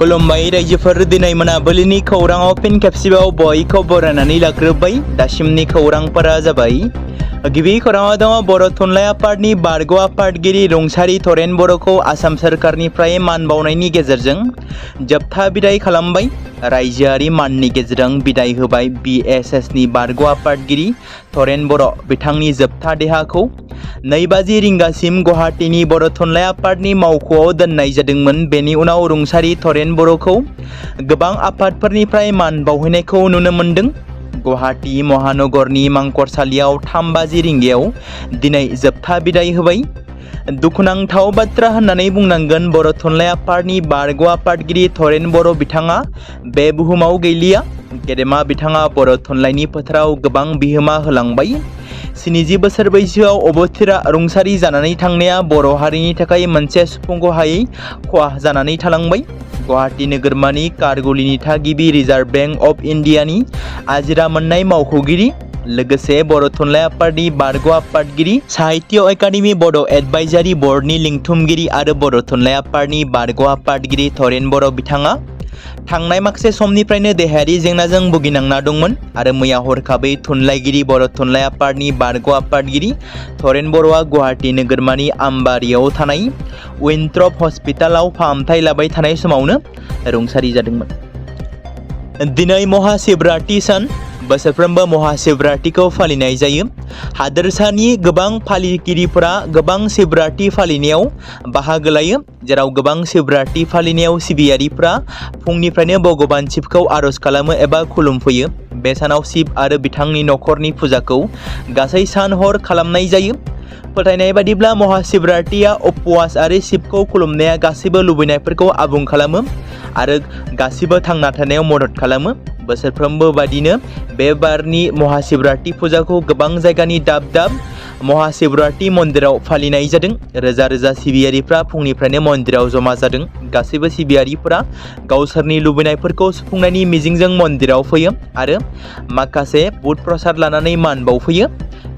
खुलुमबाय रायजोफोर दिनै मोनाबिलिनि खौराङाव फिन खेबसेबाव बयखौ बरायनानै लाग्रोबाय। दासिमनि खौरांफोरा जाबाय गिबि खौराङाव दङ बर' थुनलाइ आफादनि बारग' आफादगिरि रुंसारि थरेन बर'खौ आसाम सोरखारनिफ्राय मान बावनायनि गेजेरजों जोबथा बिदाय खालामबाय। रायजोआरि माननि गेजेरजों बिदाय होबाय BSSनि बारग' आफादगिरि थरेन बर'। बिथांनि जोबथा देहाखौ 2 रिंगासिम गुवाहाटीनि बर' थुनलाइ आफादनि मावख'आव दोननाय जादोंमोन। बेनि उनाव रुंसारि थरेन बर'खौ गोबां आफादफोरनिफ्राय मान बावहैनायखौ नुनो मोन्दों। गुवाहाटी महानगरनि मांखरसालियाव 3 रिंगायाव दिनै जोबथा बिदाय होबाय। दुखुनांथाव बाथ्रा होननानै बुंनांगोन बर' थुनलाइ आफादनि बारग' आफादगिरि थरेन बर' बिथाङा बे बुहुमाव गैलिया। गेदेमा बिथाङा बर' थुनलाइनि फोथाराव गोबां बिहोमा होलांबाय। 70 बोसोर बैसोआव अबथिरा रुंसारि जानानै थांनाया बर' हारिनि थाखाय मोनसे सुफुंख'हायै खहा जानानै थालांबाय। गुवाहाटी नोगोरमानि कारगुलिनि थागिबि रिजार्भ बेंक अफ इन्डियानि आजिरा मोननाय मावख'गिरि लोगोसे बर' थुनलाइ आफादनि बारग' आफादगिरि साहित्य एकाडेमि बड' एडभाइजारि बर्डनि लिंथुमगिरि आरो बर' थुनलाइ आफादनि बारग' आफादगिरि थरेन बर' बिथाङा थांनाय माखासे समनिफ्रायनो देहायारि जेंनाजों भुगिनांना दंमोन आरो मैया हरखाबै थुनलाइगिरि बर' थुनलाइ आफादनि बारग' आफादगिरि थरेन बर'आ गुवाहाटी नोगोरमानि आमबारियाव थानाय विनथ्रप हस्पिटालाव फाहामथाय लाबाय थानाय समावनो रुंसारि जादोंमोन। दिनै महाशिवरात्रि सान। बोसोरफ्रोमबो महाशिवरात्रिखौ फालिनाय जायो। हादोरसानि गोबां फालिगिरिफोरा गोबां शिवरात्रि फालिनायाव बाहागो लायो, जेराव गोबां शिवरात्रि फालिनायाव सिबियारिफ्रा फुंनिफ्रायनो भगवान शिवखौ आरज खालामो एबा खुलुमफैयो। बे सानाव शिव आरो बिथांनि नखरनि फुजाखौ गासै सान हर खालामनाय जायो। फोथायनाय बादिब्ला महाशिवरात्रिया उपवास आरो शिवखौ खुलुमनाया गासैबो लुबैनायफोरखौ आबुं खालामो आरो गासिबो थांना थानायाव मदद खालामो। बोसोरफ्रोमबो बादिनो बे बारनि महाशिवरात्रि फुजाखौ गोबां जायगानि दाब दाब महाशिवरात्रि मन्दिराव फालिनाय जादों। रोजा रोजा सिबियारिफ्रा फुंनिफ्रायनो मन्दिराव जमा जादों। गासैबो सिबियारिफ्रा गावसोरनि लुबैनायफोरखौ सुफुंनायनि मिजिंजों मन्दिराव फैयो आरो माखासे बुट प्रसाद लानानै मान बावफैयो।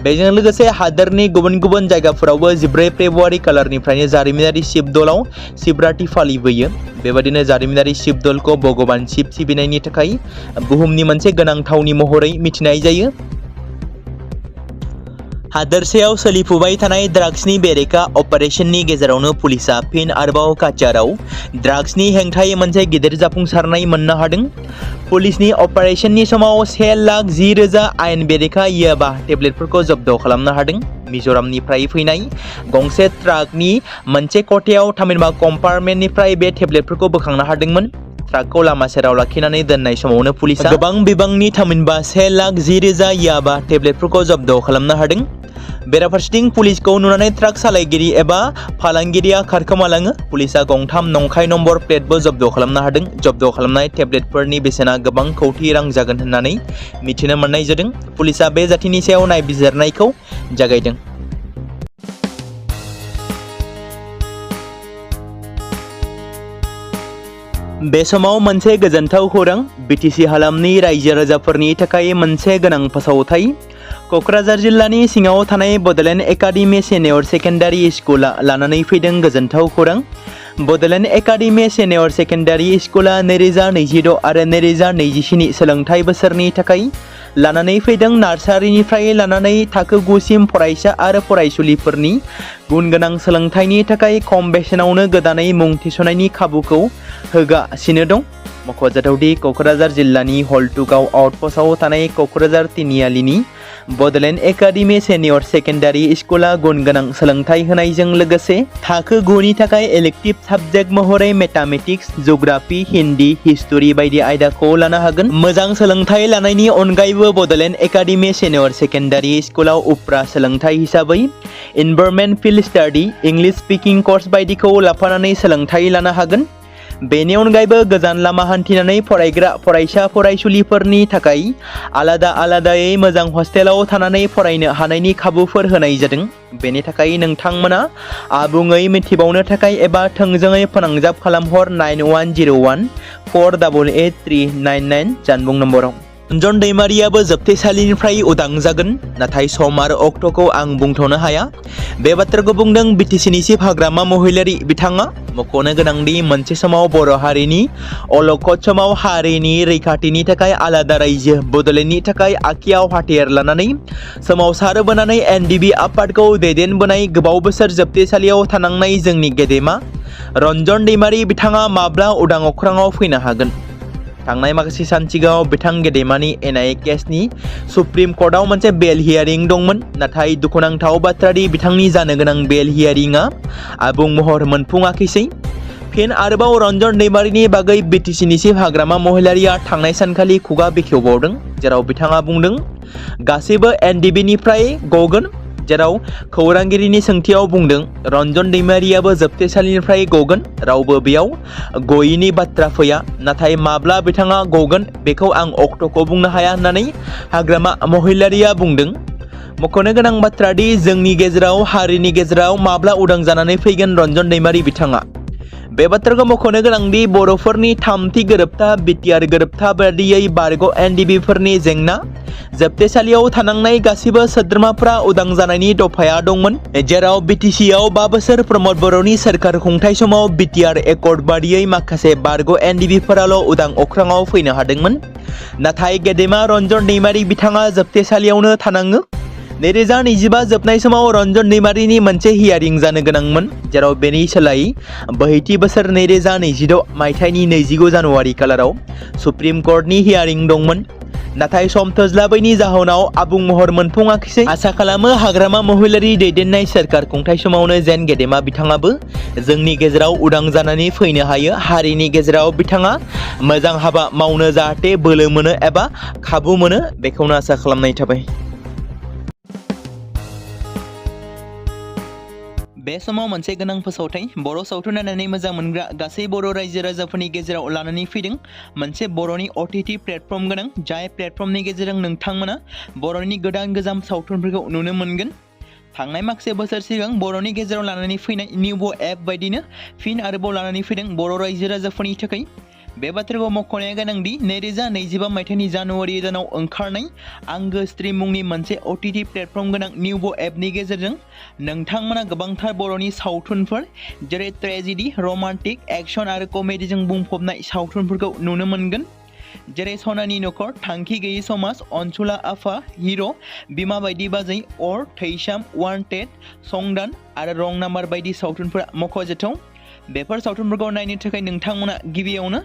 बेजों लोगोसे हादोरनि गुबुन गुबुन जायगाफोरावबो 14 फेब्रुवारि खालारनिफ्रायनो जारिमिनारि शिव दलाव शिवरात्रि फालिबोयो। बेबादिनो जारिमिनारि शिव दलखौ भगवान शिव सिबिनायनि थाखाय बुहुमनि मोनसे गोनां थावनि महरै मिथिनाय जायो। हादोरसायाव सोलिफुबाय थानाय ड्राग्सनि बेरेखा अपारेशननि गेजेरावनो पुलिसा फिन आरोबाव काछाराव ड्राग्सनि हेंथायै मोनसे गिदिर जाफुंसारनाय मोननो हादों। पुलिसनि अपारेशननि समाव 1,10,000 आयेन बेरेखा याबा टेब्लेटफोरखौ जब्द खालामनो हादों। मिज'रामनिफ्राय फैनाय गंसे ट्राकनि मोनसे खथायाव थामहिनबा कम्पार्टमेन्टनिफ्राय बे टेब्लेटफोरखौ बोखांनो हादोंमोन। ट्राकखौ लामा सेराव लाखिनानै दोननाय समावनो पुलिसा गोबां बिबांनि थामहिनबा 1,10,000 याबा टेब्लेटफोरखौ जब्द खालामनो हादों। बेराफारसेथिं पुलिसखौ नुनानै ट्राक सालायगिरि एबा फालांगिरिया खारखोमालाङो। पुलिसा गंथाम नंखाय नम्बर प्लेटबो जब्द खालामनो हादों। जब्द खालामनाय टेब्लेटफोरनि बेसेना गोबां कौटि रां जागोन होननानै मिथिनो मोननाय जादों। पुलिसा बे जाथिनि सायाव नायबिजिरनायखौ जागायदों। बे समाव मोनसे गोजोनथाव खौरां। BTC हालामनि रायजो राजाफोरनि थाखाय मोनसे गोनां फोसावथाय। क'क्राझार जिल्लानि सिङाव थानाय बड'लेण्ड एकाडेमि सिनियर सेकेन्डारि स्कुला लानानै फैदों गोजोनथाव खौरां। बड'लेण्ड एकाडेमि सिनियर सेकेन्डारि स्कुला 2026 आरो 2027 सोलोंथाइ बोसोरनि थाखाय लानानै फैदों नार्सारिनिफ्राय लानानै थाखो 9 सिम फरायसा आरो फरायसुलिफोरनि गुन गोनां सोलोंथाइनि थाखाय खम बेसेनावनो गोदानै मुं थिसननायनि खाबुखौ होगासिनो दं। मख'जाथावदि क'क्राझार जिल्लानि हल्टुगाव आउटपस्टआव थानाय क'क्राझार तिनिआलिनि बड'लेण्ड एकाडेमि सिनियर सेकेन्डारि स्कुला गुन गोनां सोलोंथाइ होनायजों लोगोसे थाखो 9 नि थाखाय इलेक्टिभ साबजेक्ट महरै मेथामेटिक्स, जिअ'ग्राफि, हिन्दी, हिस्टरि बायदि आयदाखौ लानो हागोन। मोजां सोलोंथाइ लानायनि अनगायैबो बड'लेण्ड एकाडेमि सिनियर सेकेन्डारि स्कुलाव उफ्रा सोलोंथाइ हिसाबै environment field study, English speaking course बायदिखौ लाफानानै सोलोंथाइ लानो हागोन। बेनि अनगायैबो गोजान लामा हान्थिनानै फरायग्रा फरायसा फरायसुलिफोरनि थाखाय आलादा आलादायै मोजां हस्टेलाव थानानै फरायनो हानायनि खाबुफोर होनाय जादों। बेनि थाखाय नोंथांमोना आबुङै मिथिबावनो थाखाय एबा थोंजोङै फोनांजाब खालामहर 9101 488 399 जानबुं नम्बराव। रन्जन दैमारियाबो जोबथेसालिनिफ्राय उदां जागोन, नाथाय सम आरो अक्ट'खौ आं बुंथ'नो हाया। बे बाथ्राखौ बुंदों बिटिसिनि चिफ हाग्रामा महिलारि बिथाङा। मख'नो गोनांदि मोनसे समाव बर' हारिनि अलखद समाव हारिनि रैखाथिनि थाखाय आलादा रायजो बड'लेण्डनि थाखाय आखियाव हाथियार लानानै सोमावसारबोनानै एनडिबि आफादखौ दैदेनबोनाय गोबाव बोसोर जोबथेसालियाव थानांनाय जोंनि गेदेमा रन्जन दैमारि बिथाङा माब्ला उदां अख्राङाव फैनो हागोन? थांनाय माखासे सान सिगाङाव बिथां गेदेमानि एनआइए केसनि सुप्रिम कर्टआव मोनसे बेल हियारिं दंमोन, नाथाय दुखुनांथाव बाथ्रादि बिथांनि जानो गोनां बेल हियारिंआ आबुं महर मोनफुङाखैसै। फिन आरोबाव रन्जन दैमारिनि बागै बिटिसिनि चिफ हाग्रामा महिलारिया थांनाय सानखालि खुगा बेखेवबावदों, जेराव बिथाङा बुंदों गासैबो एनडिबिनिफ्राय गगोन, जेराव खौरांगिरिनि सोंथियाव बुंदों रन्जन दैमारियाबो जोबथेसालिनिफ्राय गगोन, रावबो बेयाव गयैनि बाथ्रा फैया, नाथाय माब्ला बिथाङा गगोन बेखौ आं अक्ट'खौ बुंनो हाया होननानै हाग्रामा महिलारिया बुंदों। मख'नो गोनां बाथ्रादि जोंनि गेजेराव हारिनि गेजेराव माब्ला उदां जानानै फैगोन रन्जन दैमारि बिथाङा। बे बाथ्राखौ मख'नो गोनांदि बर'फोरनि थामथि गोरोबथा बिटिआर गोरोबथा बायदियै बारग' एनडिबिफोरनि जेंना जोबथेसालियाव थानांनाय गासिबो सोद्रोमाफ्रा उदां जानायनि दफाया दंमोन, जेराव बिटिसिआव 5 बोसोर प्रमद बर'नि सोरखार खुंथाय समाव बिटिआर एकर्ड बादियै माखासे बारग' एनडिबिफोराल' उदां अख्राङाव फैनो हादोंमोन। नाथाय गेदेमा रन्जन दैमारि बिथाङा जोबथेसालियावनो थानाङो। 2025 जोबनाय समाव रन्जन दैमारिनि मोनसे हियारिं जानो गोनांमोन, जेराव बेनि सोलायै बोहैथि बोसोर 2026 मायथाइनि 29 जानुवारि खालाराव सुप्रिम कर्टनि हियारिं दंमोन, नाथाय सम थोस्लाबैनि जाहोनाव आबुं महर मोनफुङाखैसै। आसा खालामो हाग्रामा महिलारि दैदेननाय सोरखार खुंथाय समावनो जेन गेदेमा बिथाङाबो जोंनि गेजेराव उदां जानानै फैनो हायो। हारिनि गेजेराव बिथाङा मोजां हाबा मावनो जाहाथे बोलो मोनो एबा खाबु मोनो, बेखौनो आसा खालामनाय थाबाय। बे समाव मोनसे गोनां फोसावथाय बर' सावथुन नायनानै मोजां मोनग्रा गासै बर' रायजो राजाफोरनि गेजेराव लानानै फैदों मोनसे बर'नि OTT प्लेटफर्म गोनां, जाय प्लेटफर्मनि गेजेरजों नोंथांमोना बर'नि गोदान गोजाम सावथुनफोरखौ नुनो मोनगोन। थांनाय माखासे बोसोर सिगां बर'नि गेजेराव लानानै फैनाय निउबो एप बायदिनो फिन आरोबाव लानानै फैदों बर' रायजो राजाफोरनि थाखाय। बे बाथ्राखौ मख'नाया गोनांदि 2025 मायथाइनि जानुवारि दानाव ओंखारनाय आंगो स्ट्रिम मुंनि मोनसे OTT प्लेटफर्म गोनां निउबो एपनि गेजेरजों नोंथांमोना गोबांथार बर'नि सावथुनफोर जेरै ट्रेजेडि, रमान्टिक, एक्शन आरो कमेडिजों बुंफबनाय सावथुनफोरखौ नुनो मोनगोन, जेरै सनानि नखर, थांखि गैयै समाज, अनसुला आफा, हिर', बिमा बायदि बाजै, अर, थैसाम, वान्टेड, संदान आरो रं नाम्बार बायदि सावथुनफोरा मख'जाथाव। बेफोर सावथुनफोरखौ नायनो थाखाय नोंथांमोना गिबियावनो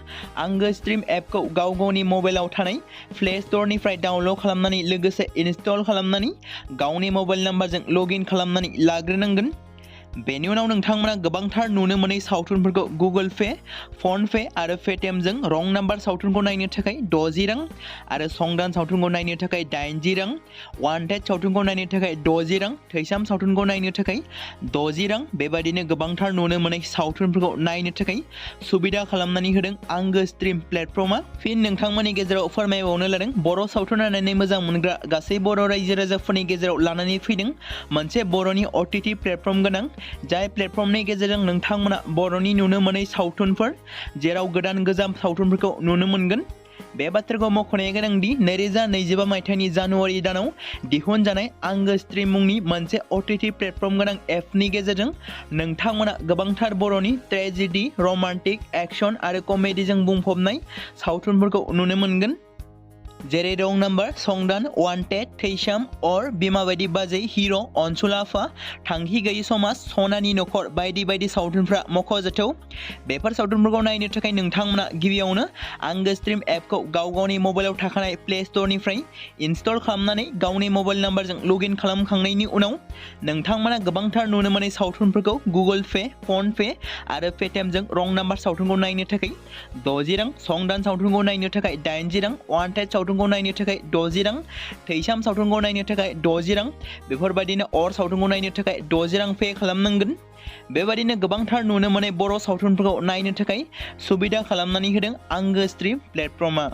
आंगो स्ट्रिम एपखौ गाव गावनि मबाइलाव थानाय प्ले स्ट'रनिफ्राय डाउनल'ड खालामनानै लोगोसे इनस्टल खालामनानै गावनि मबाइल नाम्बारजों लगइन खालामनानै लाग्रोनांगोन। बेनि उनाव नोंथांमोना गोबांथार नुनो मोनै सावथुनफोरखौ गुगोल पे, फन पे आरो पेटिएमजों रं नाम्बार सावथुनखौ नायनो थाखाय 60 रां आरो संदान सावथुनखौ नायनो थाखाय 80 रां, वान्टेड सावथुनखौ नायनो थाखाय 60 रां, थैसाम सावथुनखौ नायनो थाखाय 60 रां, बेबायदिनो गोबांथार नुनो मोनै सावथुनफोरखौ नायनो थाखाय सुबिदा खालामनानै होदों आंगो स्ट्रिम प्लेटफर्मा। फिन नोंथांमोननि गेजेराव फोरमायबावनो लादों बर' सावथुन नायनानै मोजां मोनग्रा गासै बर' रायजो राजाफोरनि गेजेराव लानानै फैदों मोनसे बर'नि OTT प्लेटफर्म गोनां, जाय प्लेटफर्मनि गेजेरजों नोंथांमोना बर'नि नुनो मोनै सावथुनफोर जेराव गोदान गोजाम सावथुनफोरखौ नुनो मोनगोन। बे बाथ्राखौ मख'नाया गोनांदि 2025 मायथाइनि जानुवारि दानाव दिहुनजानाय आंगो स्ट्रिम मुंनि मोनसे OTT प्लेटफर्म गोनां एपनि गेजेरजों नोंथांमोना गोबांथार बर'नि ट्रेजेडि, रमान्टिक, एक्शन आरो कमेडिजों बुंफबनाय सावथुनफोरखौ नुनो मोनगोन, जेरै रं नाम्बार, संदान, वान्टेड, थैसाम, अर, बिमा बायदि बाजै, हिर', अनसुला आफा, थांखि गैयै समाज, सनानि नखर बायदि बायदि सावथुनफ्रा मख'जाथाव। बेफोर सावथुनफोरखौ नायनो थाखाय नोंथांमोना गिबियावनो आंगो स्ट्रिम एपखौ गाव गावनि मबाइलाव थाखानाय प्ले स्ट'रनिफ्राय इनस्टल खालामनानै गावनि मबाइल नाम्बारजों लगइन खालामखांनायनि उनाव नोंथांमोना गोबांथार नुनो मोनै सावथुनफोरखौ गुगोल पे, फन पे आरो पेटिएमजों रं नाम्बार सावथुनखौ नायनो थाखाय 60 रां, संदान सावथुनखौ नायनो थाखाय 80 रां, वान्टेड सावथुनखौ नायनो थाखाय 60 रां, थैसाम सावथुनखौ नायनो थाखाय 60 रां, बेफोरबायदिनो अर सावथुनखौ नायनो थाखाय 60 रां पे खालामनांगोन। बेबायदिनो गोबांथार नुनो मोनै बर' सावथुनफोरखौ नायनो थाखाय सुबिदा खालामनानै होदों आंगो स्ट्रिम प्लेटफर्मा।